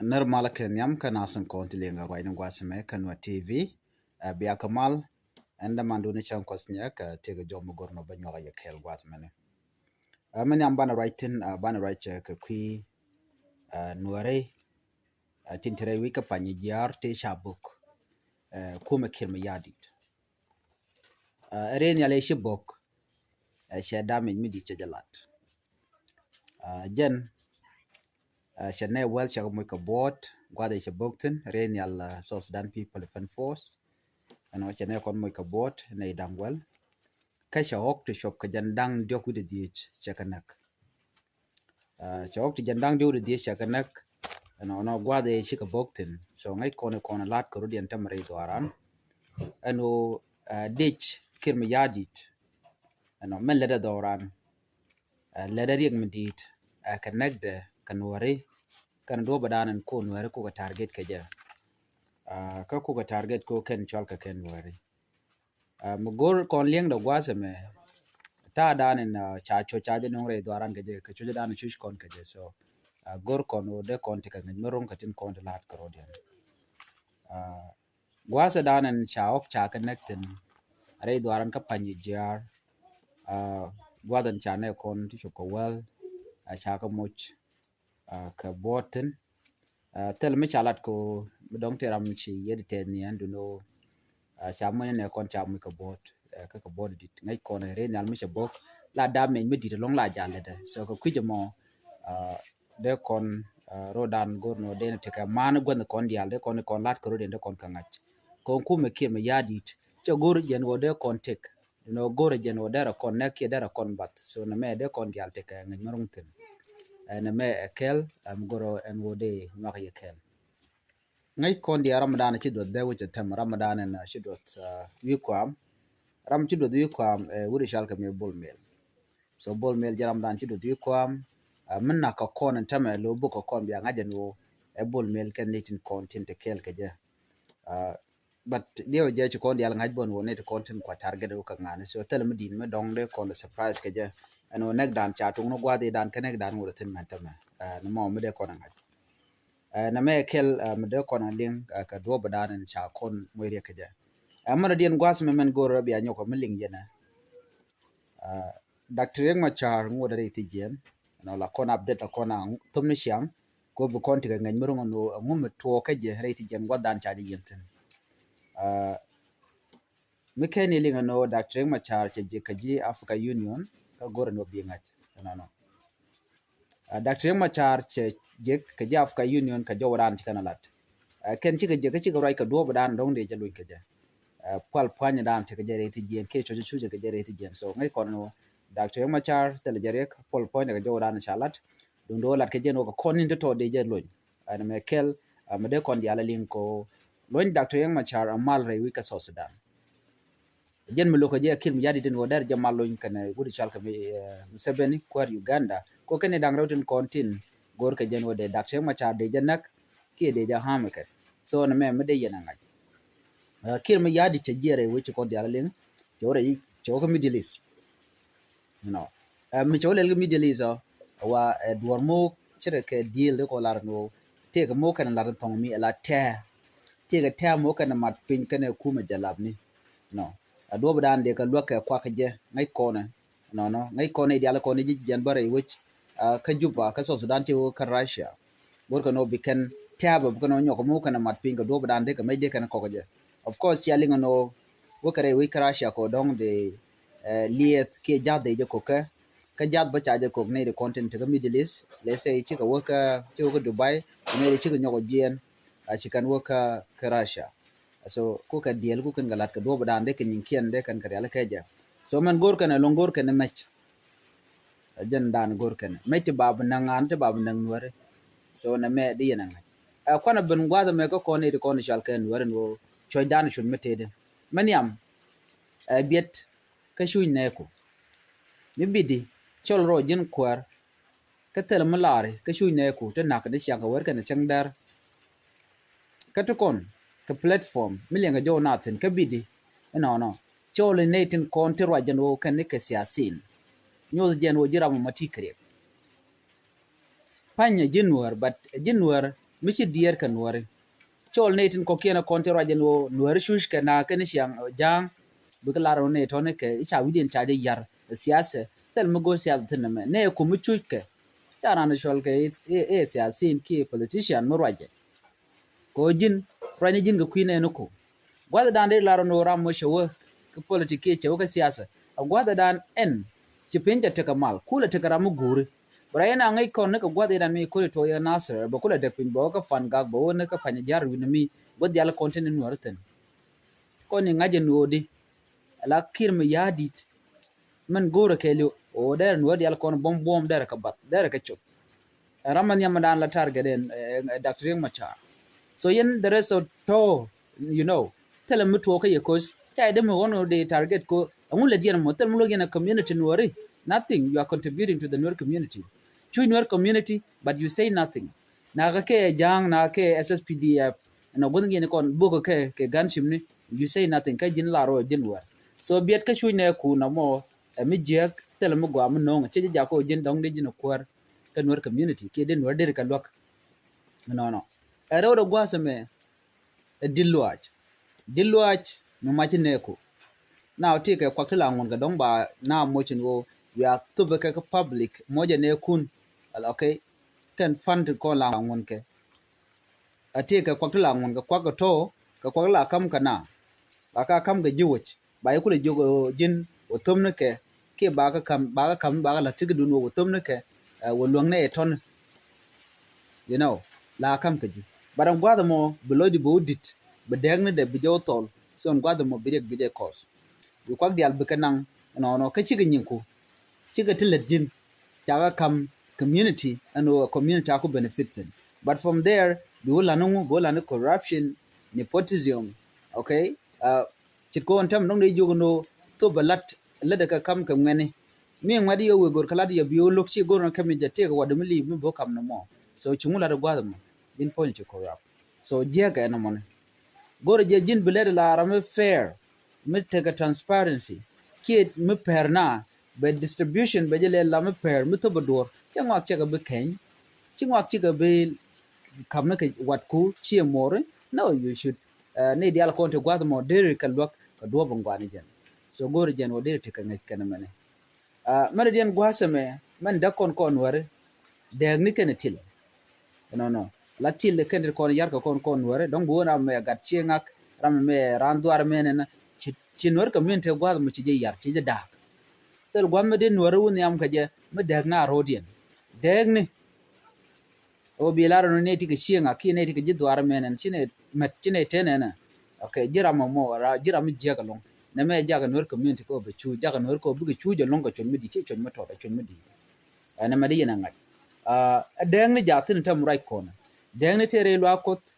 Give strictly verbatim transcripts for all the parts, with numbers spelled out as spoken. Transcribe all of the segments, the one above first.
Nɛr malä kɛ nhiam kä nasin kɔn ti liŋ ruacni gua̱a̱th mɛ kä Nuɛr T V. Ɛ, bia kɛ mal, ɛn däman duni cäŋ kuɔth nyɛ kɛ tëkɛ jɔm mi go̱r nɔ bä nyuak yɛ kɛɛl gua̱a̱th mɛni. Ɛ, mi nhiam banɛ ruac thin, ɛ, banɛ ruac, ɛ, kɛ kui̱, ɛ, Nuɛri, ɛ, tin ti rɛy wi̱c kä pany jiaar tëë ca bok, ɛ, kumɛ Kiir Mayardit. Ɛ, rɛy nhial ɛ ci bok, ɛ, cɛ damage mi di̱t cɛ jɛ lat. Ɛ, jɛn, ɛ, cɛ nɛ wäl cɛ kɛ moc kɛ buɔt gua̱th ɛ cɛ bok thin rɛy nhial, ɛ, South Sudan People Defense Force. Ɛn ɔ cɛ nɛ kɔn moc kɛ buɔt nɛ i̱ da̱ŋ wäl. Kä cɛ ɣɔk ti cuɔp kɛ jɛn da̱ŋ diɔ̱k wi̱cdɛ dhieec cɛ kɛ näk. Ɛ, cɛ ɣɔk ti jɛn da̱ŋ diɔ̱k wi̱cdɛ dhieec cɛ kɛ näk. Ɛn ɔ nɔ gua̱th ɛ cikɛ bok thin. So ŋäc kɔn i̱ kɔn ɛ la̱t kɛ rut yɛn tämɛ rɛy dhuaran. Ɛn ɣöö, ɛ, dec Kiir Mayardit. Ɛn ɔ mɛn lätdɛ dhɔran. Ɛ, lätdɛ riɛk mi di̱i̱t, ɛ, kɛ näkdɛ kɛ Nuɛri kɛn duɔ̱ɔ̱pädan in ko Nuɛri kukɛ target kɛ jɛ. Ɛ, kä kukɛ target ko kɛn cɔal kɛ kɛn Nuɛri. Ɛ, mi go̱r kɔn liɛŋdɛ gua̱a̱th ɛmɛ ta̱a̱dan in, ɛ, ca cuɔ̱c ca jɛ nöŋ rɛy dhuaran kɛ jɛ kɛ cuɔ̱cdan cuc kɔn kɛ jɛ. So, ɛ, go̱r kɔn ɣöö dee kɔn ti kɛ ŋäc mi ro̱ŋ kɛ tin kɔn ti la̱t kɛ rɔ̱diɛn. Ɛ, gua̱a̱th ɛ da̱a̱n ɛn ca ɣɔk ca kɛ näk thi̱n rɛy dhuaran kä pany jiaar. Ɛ, gua̱a̱th ɛn ca nɛ kɔn ti cop kɛ wäl, ɛ, ca kɛ moc, ɛ, kɛ buɔt thi̱n. Ɛ, thil mi ca lat ko mi dɔ̱ŋ ti ram ci yet tɛth ni ɛn duno. Ɛ, ca muɔ̱ny nɛ kɔn ca muc kɛ buɔt, ɛ, kä kɛ buɔt di̱t ŋäc kɔn rɛy nhial mi cɛ bok la damage mi di̱t ɛlɔ̱ŋ la jal lɛtdɛ. So kɛ kui̱c ɛmɔ, ɛ, dee kɔn, ɛ, ro̱dan go̱r nɔ dee ni tekɛ man guänh kɔn diaal dee kɔn kɔn lat kɛ ro̱diɛn dee kɔn kɛ ŋa̱c. Kɔn kumɛ Kiir Mayardit cɛ go̱r jɛn ɣöö dee kɔn tek. Nɔ go̱r jɛn ɣöö derɛ kɔn nɛk kiɛ derɛ kɔn bath. So nɛmɛ dee kɔn diaal tekɛ ŋäc mi ro̱ŋ thi̱n. Ɛ, nɛmɛ ɛ kɛl, ɛ, mi go̱r ɛn ɣöö dee nyuak yɛ kɛl. Ŋäc kɔn diaal ramdan ci duɔth dee wecɛ tɛm ramdan ɛn, ɛ, ci duɔth, ɛ, wi̱i̱ kuam. Ram ci duɔth wi̱i̱ kuam, ɛ, wut i̱ cɔal kɛ mi Bol Mel. So Bol Mel jɛ ramdan ci duɔth wi̱i̱ kuam. Ɛ, mi nak kɛ kɔn ɛn tämɛ lo bok kɛ kɔn bia ŋa̱c ɛn ɣöö ɛ Bol Mel kɛn ni tin kɔn tin te kɛɛl kɛ jɛ. Ɛ, but diɛw jɛ ci kɔn diaal ŋa̱c bä ɛn ɣöö ni ti kɔn tin kua target wä kɛ ŋa̱ni. So thilɛ mi di̱i̱t mi dɔ̱ŋ dee kɔn lɛ surprise kɛ jɛ ɛn ɣöö nɛk dan ca tuŋni gua̱a̱th i̱ dan kä nɛk dan ŋot ɛ thi̱n mɛn tämɛ. Ɛ, ni mɔ mi dee kɔn ɛ ŋa̱c. Ɛ, nɛmɛ kɛl, ɛ, mi dee kɔn a liŋ, ɛ, kɛ duɔ̱ɔ̱p dan in ca kɔn moc riɛk kɛ jɛ. Ɛ, mɛn a diɛn gua̱a̱th mɛ mɛn go̱o̱r rɛ bia nyɔk mi liŋ jɛn ɛ. Ɛ, Doctor Riek Machar ŋuɔt rɛy thi̱jiɛn. Nɔ la kɔn update la kɔn a thom ni ciaŋ. Ko bi kɔn tikɛ ŋäc mi ro̱ŋ nɔ ŋu mi tuɔɔk kä jɛ rɛy thi̱jiɛn gua̱th dan ca jɛ yɛn thi̱n. Ɛ, mi kɛn i liŋ nɔ Doctor Riek Machar cɛ jɛ kä ji̱ Africa Union kä go̱o̱r nɔ bi ŋa̱c. Nɔ nɔ. Ɛ, Doctor Riek Machar cɛ jek kɛ ji̱ Africa Union kɛ jɔwdan ci kɛn a lat. Ɛ, kɛn cikɛ jek kä cikɛ ruac kɛ duɔ̱ɔ̱p dan dɔ̱ŋ dee jɛ luny kɛ jɛ. Ɛ, pual pua̱ny dan tekɛ jɛ rɛy thi̱jiɛn kiɛ cuɔ̱c cuc kɛ jɛ rɛy thi̱jiɛn. So ŋäc kɔn nɔ Doctor Riek Machar thilɛ jɛ riɛk pual pua̱ny kɛ jɔwdan ca lat. Duŋ dee wä lat kɛ jɛ nɔ kɛ kɔn in te tɔ dee jɛ luny. Ɛn mɛ kɛl, ɛ, mɛ dee kɔn diaal a liŋ ko luny Doctor Riek Machar a mal rɛy wi̱c kä South Sudan. Jɛn mi lo̱k kɛ jɛ Kiir Mayardit in wä dɛr jɛ mal lony kɛnɛ wut i̱ cɔal kɛ mi, ɛ, Museveni kuäär Uganda. Ko kɛn i̱ da̱ŋ rɛw tin kɔn tin go̱o̱r kɛ jɛn wä dee Doctor Riek Machar dee jɛ näk kiɛ dee jɛ ham kɛ. So nɛmɛ mi dee yɛn a ŋa̱c. Ɛ, Kiir Mayardit cɛ jiɛɛr ɛ wec ci kɔn diaal liŋ cɛ wä rɛy cɛ wä kä Middle East. You know. Ɛ, mi cɛ wä lɛl kä Middle East ɔ wa ɛ duɔ̱r mo̱o̱k cɛ rɛ kɛ deal dee kɔ lar ni wä tëëkɛ mo̱o̱k kɛn lar ni thɔŋ mi ɛ la tɛɛ. Tëëkɛ tɛɛ mo̱o̱k kɛn mat piny kɛn ɛ kumɛ jɛ lap ni. Nɔ. Ɛ duɔ̱ɔ̱p dan dee kɛ luäk kɛ kuak kɛ jɛ ŋäc kɔnɛ. Nɔnɔ ŋäc kɔnɛ i̱ diaal kɔnɛ ji̱ ji̱ jɛn bä rɛy wec. Kä Juba kä South Sudan ci wä kä Russia. Go̱rkɛ nɔ bi kɛn tɛ̈pɛ bi kɛn ɔ nyɔk mi wä kɛn ɛ mat piny kɛ duɔ̱ɔ̱p dan dee kɛ mec dee kɛn ɛ kɔk kɛ jɛ. Of course cia liŋ nɔ wä kɛ rɛy wec kä Russia kɛ ɔ dɔ̱ŋ dee lieth kiɛ ja̱th dee jɛ ko̱kɛ. Kä ja̱th bä ca jɛ kok nɛy di kɔn tin te kä Middle East, let's say cikɛ wä kä, cikɛ wä kä Dubai, nɛy di cikɛ nyɔk ɔ jiɛɛn. A ci kɛn wä kä, kä Russia. So ku kɛ diɛl ku kɛn kɛ lat kɛ duɔ̱ɔ̱p dan dee kɛ nyiŋkiɛn dee kɛn kɛ rial kɛ jɛ. So mɛn go̱o̱r kɛn ɛ lo̱ŋ go̱o̱r kɛn ɛ mɛc. Ɛ jɛn dan go̱o̱r kɛn ɛ mɛc ti bap näŋ an ti bap näŋ nuɛri. So nɛ mɛ di yɛn ɛ ŋa̱c. Ɛ kuanɛ ben gua̱a̱th ɛmɛ kä kɔn iti kɔn i̱ cɔal kɛn nuɛri ni wä cuɔ̱c dan cuc mi tëëdi. Mɛ nhiam ɛ biɛt kä cuc nɛɛku. Mi bidi cɔl rɔ ji̱n kuäär. Kä thilɛ mi laari kä cuc nɛɛku ti nak ni ciaŋ kɛ wär kɛn ciaŋ dɛr. Kä ti kɔn kɛ platform mi liɛŋ kɛ jɔw na thi̱n kä bidi inɔnɔ cɔl in nɛy tin kɔn ti ruac jɛn wä kɛn ni kɛ siasin. Nyoth jɛn wä ji̱ ram ma ti kɛ riɛk. Pa̱ny ɛ ji̱ nuäär but ɛ ji̱ nuäär mi ci diɛɛr kɛ Nuääri. Cɔl nɛy tin kɔ̱kiɛn ɛ kɔn ti ruac ɛn ɣöö Nuääri cuc kɛ na kɛn ciaŋ ja̱a̱ŋ. Bikɛ lar ɣöö nɛy tɔ̱ni kɛ i̱ ca wi̱cdiɛn ca jɛ yar ɛ siasɛ thil mi go̱o̱r siasɛ thi̱n ɛmɛ nɛy kum mi cuc kɛ. Ca ran cɔl kɛ i̱, i̱, i̱ siasin kiɛ politician mi ruacɛ. Kɛ ɣöö ji̱n ruacni ji̱n kɛ kui̱ nɛɛni ku. Gua̱thdan dee lar ɣöö ram mɔ cɛ wä kɛ politik kiɛ cɛ wä kɛ siasɛ. Ɛ gua̱thdan ɛn ci piny cɛ tekɛ mal kulɛ tekɛ ram mi guuri. Bɛ rɔ yɛn a ŋäc kɔn ni kɛ gua̱th idan mi kori tuɔɔk yɛ Nasir bɛ kulɛ dek piny bɛ wä kä Pan Gak bɛ wä ni kä Panyɛ Ja̱r wi̱n mi wä dhial kɔn tin ni Nuäär thi̱n. Kɔn i̱ ŋa̱c ɛn ɣöö di ala Kiir Mayardit. Min go̱o̱rɛ kɛɛliw ɣöö dɛrɛ Nuäär dial kɔn buɔ̱m buɔ̱m dɛrɛ kɛ bath dɛrɛ kɛ cop. Ɛn ram ma nhiam mi daan la target ɛn, eh, eh, Doctor Riek Machar. So yɛn the rest of tɔ̱, you know, thilɛ mi tuɔɔk kä yɛ koc ca yɛ dee mi ɣɔn ɣöö dee target ko ɛŋu lɛ diɛn mɔ thilɛ mi luɔk yɛn a community Nuääri. Nothing you are contributing to the Nuer community. Cuc Nuer community but you say nothing. Nakä kɛ ja̱a̱ŋ nakä kɛ S S P D F. Ɛn a guäth ŋiɛn kɔn buk kɛ kɛ gan cimni. You say nothing kä ji̱n lar wä ji̱n wär. So biɛt kä cuc nɛ ku na mɔ ɛ mi jiäk thilɛ mi gɔaa mi no̱o̱ŋ cɛ ji̱ jak kɔ ji̱n dɔ̱ŋ di ji̱n a kuäär. Kä Nuer community kiɛ di Nuer deri kɛ luäk. Nɔnɔ ɛ rɛw dɛ gua̱a̱th ɛmɛ. Ɛ di̱t luaac, di̱t luaac mi mac ci nɛɛku. Na wä ti kɛ kuak ti la ŋun kɛ dɔ̱ŋ ba na moc in ɣöö wiaa thop kɛ kä public moc ɛ nɛɛkun. Ala, okay. Kɛn fund ti kɔn la ŋun kɛ a ti kɛ kuak ti la ŋun kɛ kuak kɛ tɔ̱ kɛ kuak ti la ka̱m kɛ na. La ka ka̱m kɛ ji̱ wec ba yi kulɛ jiök ɣöö ji̱n wä thop ni kɛ kiɛ ba kä ka̱m ba kä ka̱m ba kä la̱t ti kɛ dun wä wä thop ni kɛ. Wä luäŋ ni ɛ tɔ̱ni. You know, la ka̱m kä ji̱. But ɛn gua̱th ɛmɔ bi lɔcdi bi wä di̱t bi dɛɛkni dɛ bi jɛ wä thɔl. So ɛn gua̱th ɛmɔ bi riɛk bi jɛ kɔs. Bi kuak diaal bi kɛ naŋ ɛnɔnɔ kä cikɛ nyiŋku. Cikɛ ti lät ji̱n. Cakɛ ka̱m community ɛn ɣöö community a ku benefit thi̱n. But from there bi wä la̱t ni ŋu, bi wä la̱t ni corruption, nepotism. Okay. Cit kɔn tɛm dɔ̱ŋ dee jiök ni ɣöö thop bɛ la̱t lätdɛ kɛ ka̱m kɛ ŋuɛ̈tni. Mi ŋuɛ̈t yɛ wëë go̱r kɛ la̱t yɛ bi wä lo̱k ci go̱r ni kɛ mi jɛ tëëk wä dee mi li̱i̱p mi bo̱o̱k ka̱m ni mɔ. So ci ŋu la̱t gua̱th mɔ ji̱n puɔ̱ny ci corrupt. So jiäkɛ ɛn mɔni. Go̱r jɛ ji̱n bi lät la ram mi fair mi tekɛ transparency kiɛ mi pɛr na bɛ distribution bɛ jɛ lɛ la mi pɛr mi thop bɛ duɔ̱ɔ̱r. Cɛ ŋɔak cɛ kɛ bi keny. Ci ŋɔak ci kɛ bi ka̱m ni kɛ watku ciɛ mɔri. No, you should. Ni diaal kɔn ti gua̱th mɔ deri kɛ luäk kɛ duɔ̱ɔ̱p in gua̱ni jɛn. So go̱ri jɛn wä deri ti kɛ ŋäc kɛn mɛni. Mɛni diɛn gua̱a̱th ɛmɛ mɛn däk kɔn kɔn wääri. Dääkni kɛn til. Nɔnɔ la til kɛn ti kɔn yarkɛ kɔn kɔn wääri dɔ̱ŋ bi wä ram mɛ gat cieŋak ram mɛ ran dhuar mɛn ɛn. Ci nuäär community gua̱a̱th mɔ ci jɛ yar ci jɛ da̱a̱k. Thil gua̱a̱th mɛ dee nuäär wä nhiam kɛ jɛ mɛ dääk na ro̱o̱diɛn. Dääkni. Ɣöö bi lar ɛn ɣöö nɛy ti kɛ cieŋ a kiɛ nɛy ti kɛ ji̱ dhuaar ɛmɛn ɛn ci nɛy mɛt ci nɛy ten ɛn ɛ. Okay, ji̱ ram ɛmɔ ra ji̱ ram mi jiäk ɛlɔ̱ŋ. Nɛmɛ jakɛ Nuer community kɛ ɣöö bɛ cuuc jakɛ Nuer kɛ ɣöö bikɛ cuuc ɛlɔ̱ŋ kɛ cuɔ̱ny mi di̱i̱t ci cuɔ̱ny mi tɔt ɛ cuɔ̱ny mi di̱i̱t. Ɛ nɛmɛ di yɛn ɛ ŋa̱c. Ɛ dääkni jaathin tɛm ruac kɔn. Dääkni tëë rɛy luaak Kuɔth.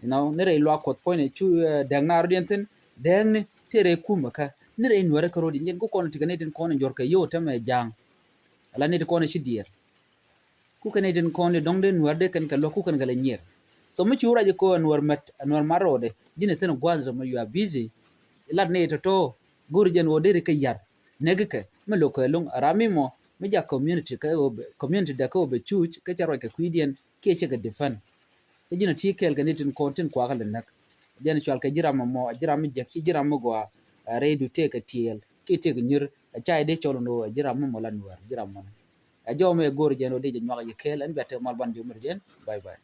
You know, ni rɛy luaak Kuɔth puɔ̱ny ɛ cu dääk na rɔ̱diɛn thi̱n. Dääkni tëë rɛy kumɛ kä ni rɛy Nuäärä kä rɔ̱diɛn jɛn ku kɔn ti kɛ nɛy tin kɔn ɛ jɔr kɛ yio̱w tɛmɛ ja̱a̱ŋ. Ala nɛy ti kɔn ɛ ci diɛɛr. Ku kɛn itin kɔn i̱ dɔ̱ŋ dee Nuäär dee kɛn kɛ luäk ku kɛn kɛ lɛ nyier. So mi cu ruac i̱ ko̱ ɛ Nuäär mɛt ɛ Nuäär mat ro̱o̱dɛ ji̱n i̱ thi̱n gua̱a̱th i̱ so mi you are busy. Ilat ni i̱ tɔ̱tɔ̱ go̱o̱ri jɛn ɣöö deri kɛ ya̱r. Nɛki kɛ mi lo̱k kɛ lo̱ŋ ɛ ram mi mɔ mi jak community kɛ ɣöö bɛ community dɛ kɛ ɣöö bɛ cuuc kɛ cɛ ruac kɛ kui̱diɛn kiɛ cɛ kɛ defend. Kä ji̱n a ti kɛɛl kɛ ni tin kɔn tin kuakä lɛ näk. Jɛn cual kɛ ji̱ ram mɔ ji̱ ram mi jiäk ci ji̱ ram mi gɔaa. Rɛydu tëëkɛ tiɛɛl kiɛ tëëkɛ nyir. Ɛ ca i̱ dee cɔl ni ɣöö ɛ ji̱ ram mi mɔ la Nuäär ji̱ ram mɔni. Ɛ jɔw mi ɛ go̱o̱r jɛn ɣöö dee jɛ nyuak ji̱ kɛɛl ɛn bia tëë mal ban jomir jɛn. Bye bye.